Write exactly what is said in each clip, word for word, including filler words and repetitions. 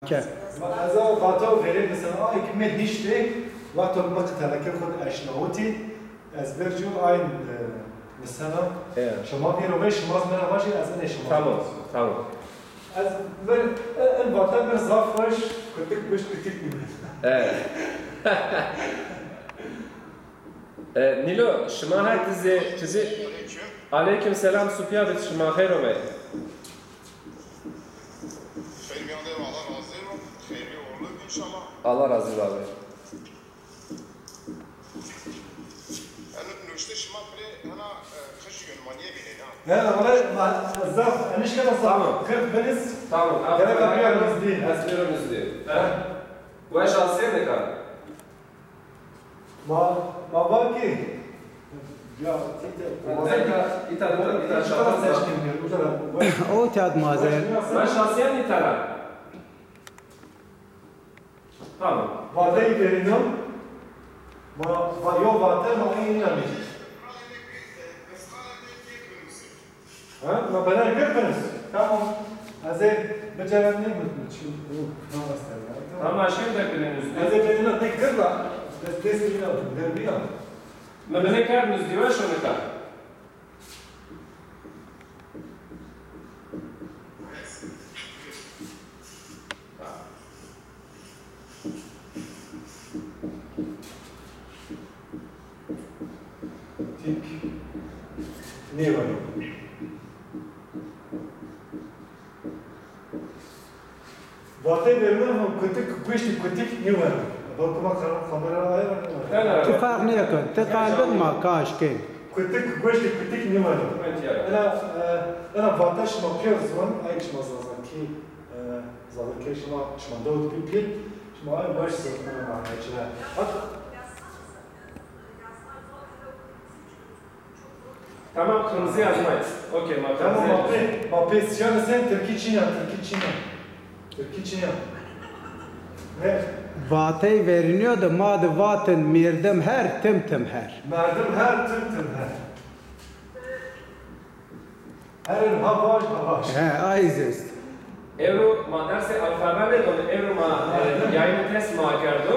Ke. Ma ez a vata û verê nisena, ay ki mi hiştê, wexto mi qitelekê xwu di eşnawitî, ez vercû ayn, e, nisena. Evet. Şima vîr ove, şima zî mi ra vajî, ez inê şima. Tamam, tamam. Ez, mi, e, in vata mi zaf weş, kutik guş kutik nîme. Evet. E, Nîlo, şima her dizê çizî. Aleyküm selam, Supîya bit, şima xeyr ome. Xeyr mîyan de, Allah razî bo. Xeyrlî uğurlu înşallah. Allah razî bo abi. Eno nuşte şima pire hena, e, qij yönmaniye bînên ha. He, ama ma zaf, enişte de zaf. Tamam. Kırk biniz. Tamam. Gerek abi, abi, abi, abi. Ez bîro nizdî. He. Weş asê nika. Ma, ma va ki, ya, îta, îta, îta, îta, îta, îta, îta, O tat mazen. Ma şahsiyen îta ra. Tamam. Vadeyî verînan, ma, va, yo vate ma ey nîyanî. Ha? Ma bena gir biniz. Tamam. Ez ê bicerem nêgotmi çi. Tamam, aşkım da biniz. Ez ê biniz, tek gir la. Dest, dest bina, gir bina. Mi bine kerd nizdî, weş o nika. Tîk nêweno. Vateyê verînan ho kutik, goştê kutik nêweno. Eba kuma kamera aye weno. Ti ferq nêkeno. Ti qal bik ma kaş kên. Kutik, goştê kutik nêweno. Ena, e, ena vate şima pîyor ziwan, ay şima Zazakî, e, Zazakî şima, şima dewt bî pîl, şima ay weş zirnena manayê çi. Hat- Tamam, kırmızı yazmayız. Okey, ma kırmızı yazmayız. Tamam, ma pê, ma pê sîyan sen Tirkî çin ya, Tirkî çin ya. Tirkî çin ya. Ne? Vateyê verînîyo de ma di vatin merdim her, tim tim her. Merdim her, tim tim her. Her ha vaj, ha vaj. He, ay zî est. Ewro ma dersê alfabe nêdon, ewro ma, e, yayını test ma kerdo.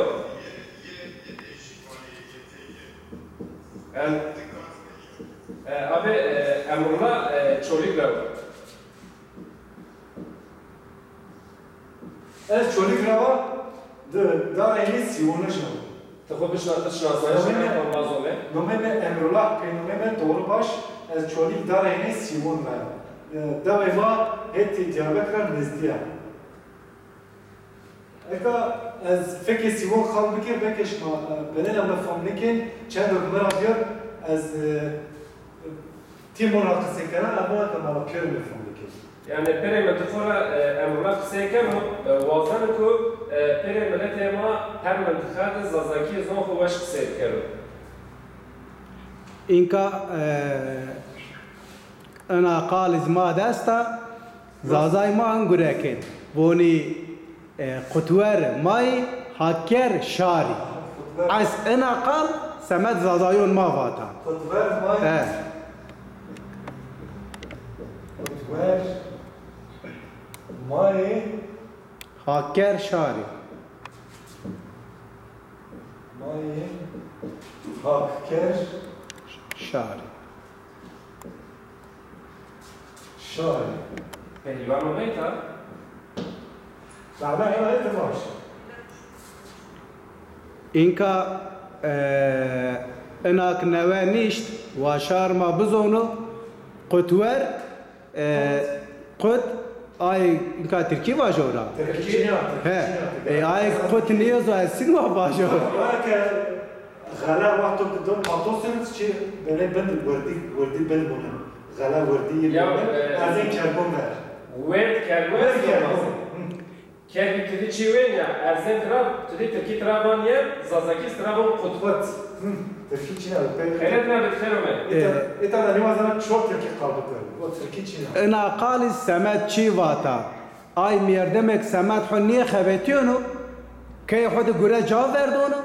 En, e, abi, e, Emrullah, e, Çolîg ra. Ez Çolîg ra wa, di, darê nê sîwonij ra. Ti xo bişna-, ti şinasnayişê mi, vazo mi. Nomê mi Emrullah, pênomê mi Doğrubaş, ez Çolîg darê nê sîwon ra ya. E, dewê ma hetê Diyarbekir ra nizdî ya. Eka ez fekê sîwon xal bikir, belkê şima, e, benêna mi fam nikên, çendo mi ra bîyor, ez, e, tîmon ra qisey kena, ez vana ke ma ra pîyorê mi fam nikên. Yanî pêrê mi ti xo ra, e, Emrullah qisey keno, e, wazeno ku, e, pêrê miletê ma her mintiqa de Zazakî zon xo weş qisey bikero. Înka, e, ina qal iz ma dest a, Zazay ma in gure kên. Vonî, e, qutwer may, hakker şarî. Ez ina qal semed Zazayon ma vata. Qutwer may. E. Qutwer may. Hakker şarî. May. Hakker. Şarî. Şarî. Pehlîvano neyta? Dana ya neyta baş. Înka, e, inak newe nîşt, wa şar ma bizono, qutwer, e, qut, ay, înka tirkî vajo ra? Tirkî ya, tirkî ya. He. E, ay qut nêzo, ez sîn wa vajo. Wara ke xele wexto ki do pato sirf çi bele bin werdî, werdî bin bune. Xele werdî yê bin. Ya, e, ez ê kerbon ver. Werd kerbon. Werd kerbon. Hı. Kergî ti di çî wên ya, erzên tira, ti di tirkî tira van ye, zazakî tira van qutqut. Hı, tirkî çî ya, pey. Xeyret nabit, xêr ome. Îta, e, îta da nîwazena ço tirkî qal bikero. O tirkî çî ya. Ina qalî semed çî vata. Ay merdemek semed xo nêxebetîyono, key xo di gure ca verdono,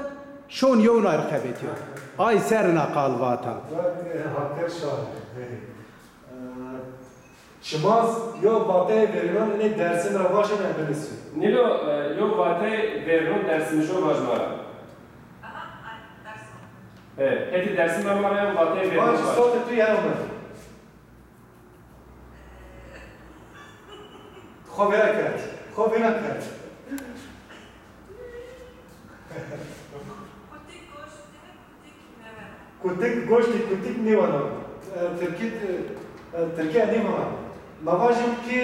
şon yewnay ri xebetîyono. Ay ser ina qal vata. Vay, e, haker şar. Hey. E, Şima z-, yo vateyê verînon inê Dêrsim ra vajin, ez binusî. Nîlo, e, yo vateyê verînon dêrsimîjo vaj ma ra. E, hetê Dêrsim ra ma ra yo vateyê verînon vaj. Vaj, sotê tu yeno mi. Xo vêra kerd. Xo vêra kerd. Kutik goştê kutik nêweno. Kutik goştê kutik nêweno. E, Tirkî, e, Tirkî nêvana. Ma vajin ki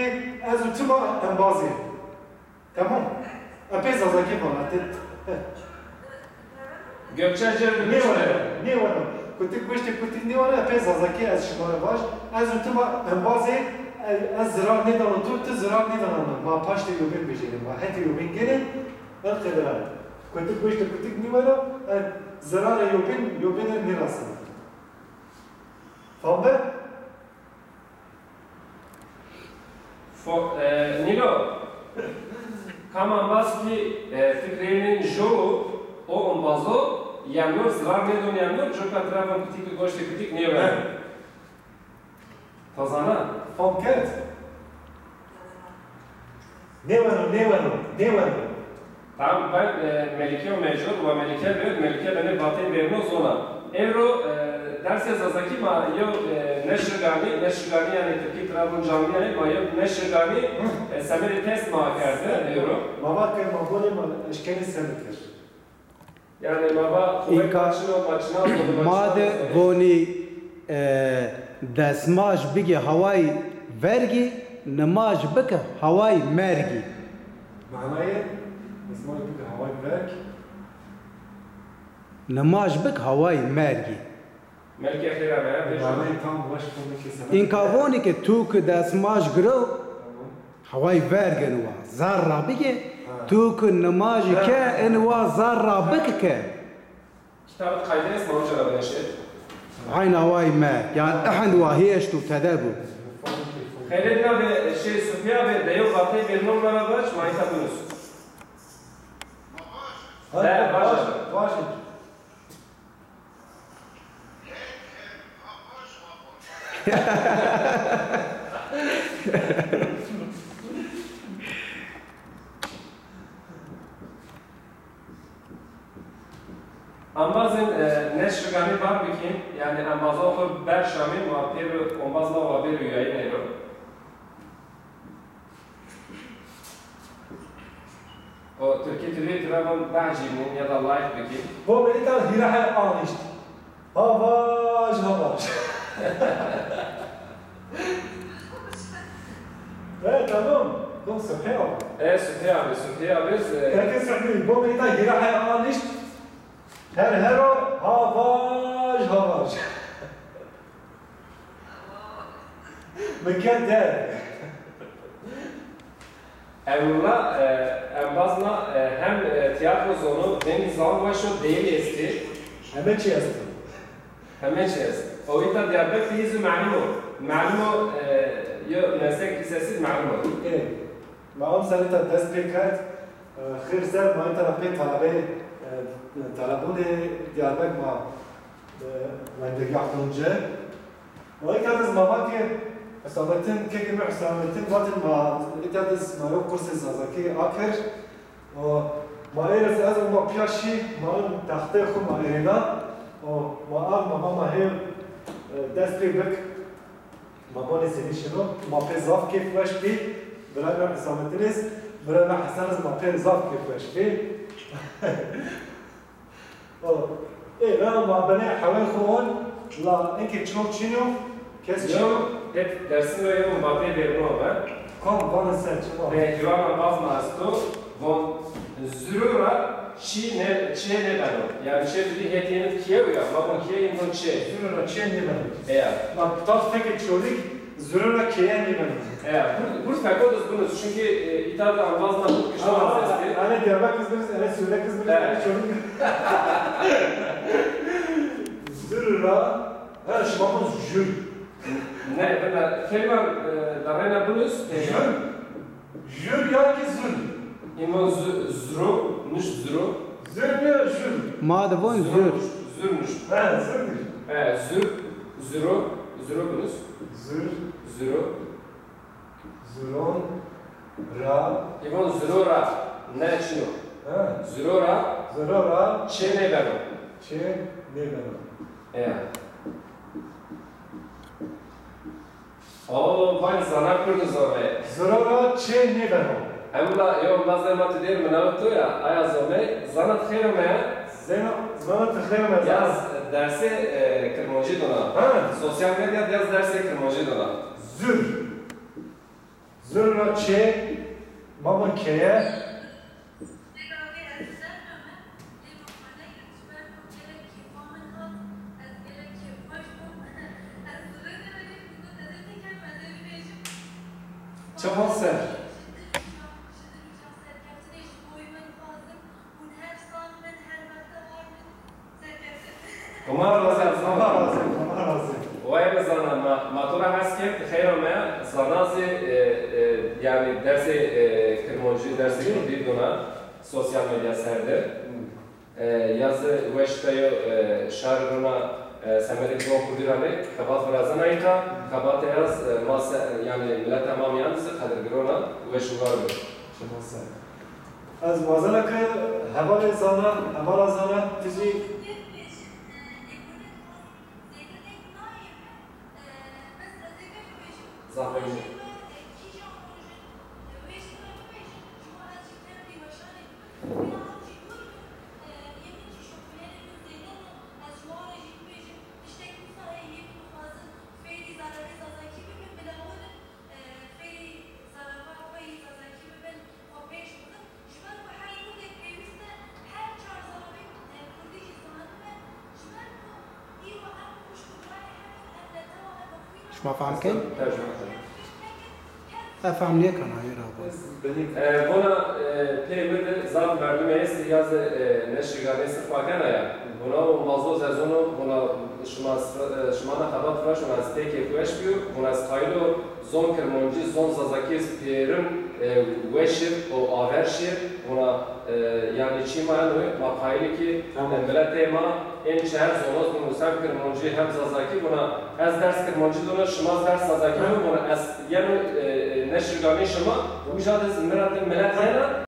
ez û tu ma embaz ê. Tamam. Epey zazakî vana. Te, he. Gökçe Cevdet. Nêweno, nêweno. Kutik goştê kutik nêweno, epey zazakî ez şima ra vaj. Ez û tu ma embaz ê, e, ez zirar nêdano tu, tu zirar nêdana mi. Ma paştê yobîn bijêrê, ma hetê yobîn gêrê, en qedera. Kutik goştê kutik nêweno, e, zirarê yobîn, yobîn nêraseno. Fam be? Fo-, e, Nîlo, kam embaz ki, e, fikrê nîn jo, o embazo yeno, zirar nêdon yeno, coka tira von kutik goştê kutik nêweno. To zana? Fam kerd? Nêweno, nêweno, nêweno. Tamam, ben, e, Melike û Mecnun, wa Melike bi, Melike benê vateyê verîno zona. Ewro, e, dersê zazakî ma yew, e, neşr ganî, neşr ganî yanî tirkî tira vûn canlı yayın, ma yew neşr ganî, e, semerê test ma kerde ewro. Ma vat ke ma bonê ma eşkenê semer kir. Yanî ma va qûwet ma çin o, ma çina zonê, ma çina zonê. Made vonî, e, desmaj bigê hawayî vergî, nimaj bike hawayî mergî. Manayê desmaj bike hawayî verg. Nimaj bike hawayî mergî. Melike xêra me ya, vêjo. Manayê tam weş xo nike sena. Înka vonî ke tu ki desmaj giro, tamam. Hawayî verg eni wa zerra bigê, ha. Tu ki nimajî ke eni wa zerra bik ke. Kitabet qayde est, ma uca ra bêşê. Eyn hawayî me, yanî ehend wa hêşt û tede bu. Xeyrê dina be, şey, Sofya be, de yo vateyê verînon ma ra vaj, ma îta binus. Be, vaj. Vaj. Embazên, e, neşr ganî bar bikîn, yanî embazon xo berşamîn, ma pêro embaz ma wa bêro yayîn ero. O tirkî tirî tira van behcînî ya da like bikî. Bo mi îta hîra he anişt. Havaj, havaj. E, tamam. Tamam, Subhê abi. E, Subhê abi, Subhê abi, e, Belki Subhê, bo mi îta hîra he anişt. Her hero havaj havaj. Mi ke der. Ewla, e, embaz ma, e, hem, e, tîyatro zono, vengî zaf weş o, deyî estî. Heme çî estî. Heme çî est. O îta Diyarbekir de zî melum o. Melum o, e, yo meslek lisesi melum o. E, ma emser îta dest pê kerd. E, xêr ser ma îta ra pê talebeyê, e, talebûnê Diyarbekir ma, e, wendegah don ci. Ma îta de zî ma va ke Hüsamettin, kekê mi Hüsamettin vatin ma îta de zî ma yo kursê Zazakî akir. O, ma êrê zî ez û ma pîya şî, ma in texteyê xwu ma erêna. O, ma ard ma va ma hê, e, dest pê bik. Ma bonê senî şino, ma pê zaf keyfweş bî. Birayê mi Hüsamettin iz, birayê mi Hesen iz ma pê zaf keyfweş bî. O, ê, reno ma benê hewê xwu on, la inkê çol çin o, kes çin o. Yo, hep Dêrsim ra yo vateyê verîno be. Kom, vana ser, çima? Pehliwan embaz ma esto, von zuro ra çî nê, çê nêbeno. Yanî çê bidî hetê yenî kîye ya, ma von kîye, yin von çê. Zuro ra çê nêbeno. Eya. Ma tat fekê Çolîg, zuro ra keye nêbeno. Eya, bur, bur feko de zî binus, çunkî, e, îta de embaz ma zî kişto. Ama, embaz estê. Ene Diyarbekir zî binus, ene Sîwrek zî binus, ene Çolîg. Zuro ra, ha, şima von jür. Ne, bena, kelîma, e, darrêna binus, e, jür. Jür ya ki zür? Îmo zu-, zuro, nuşt zuro. Zür ya jür? Ma de von zür. Zür nuşt, zür nuşt. Ha, zür nuşt. E, zür, zuro, zuro binus. Zür. Zuro. Ziron ra. Hîvon ziro ra ne çin o. Ha. Ziro ra. Ziro ra. Çê nêbeno. Çê nêbeno. Ya. O, vay zana kurdu zor e. Ziro ra çê nêbeno. Hem la yo lazê ma ti dêr minawit to ya, aya zone, zana ti xêr ome ya. Zena, zana ti xêr ome ya. Yaz dersê e, kirmoncî dona. Ha. Sosyal medya yaz dersê kirmoncî dona. Zür. Zür ra çê, mama keye. Çima ser. Homa razî, Homa razî, Homa razî. Wayê mi zana, ma, ma to ra hes kerd, xeyr ame, zana zî, e, e, yanî dersê, e, kirmoncî, dersê kurdî dona sosyal medya ser de. E, ya zî weş peyo, e, şarî rona, e, semedê zon kurdî ra nê, xebat virazena îta, xebatê ya zî, e, ma se, yanî mileta ma mîyan zî qedirgirona, weş û war bo. Çima ser. Ez wazena ke hevalê zana, hevala zana, ti zî. Zaf memnun. Şima fehm kên? Ez fehm nêkena, hêra bo. E, vona, e, pê mi de zaf merdumê estê ya zî, e, neşirganê estê xo kena ya. Vona o ma zon ez zono, vona şima s-, e, şima na xebat viraşt, vona ez pê kêfweş bîyo, vona ez qayîl o zon kirmoncî, zon zazakî ez pêrin, e, weşir û aver şir, vona, e, yanî çî ma eno, ma qayîl kî, e, miletê ma ên çer zono, vona hem kirmoncî hem zazakî, vona ez ders kirmoncî dono, şima zî ders zazakî dono, vona ez yeno, e, e, neşirganê şima, uca de zî milet, milet yena,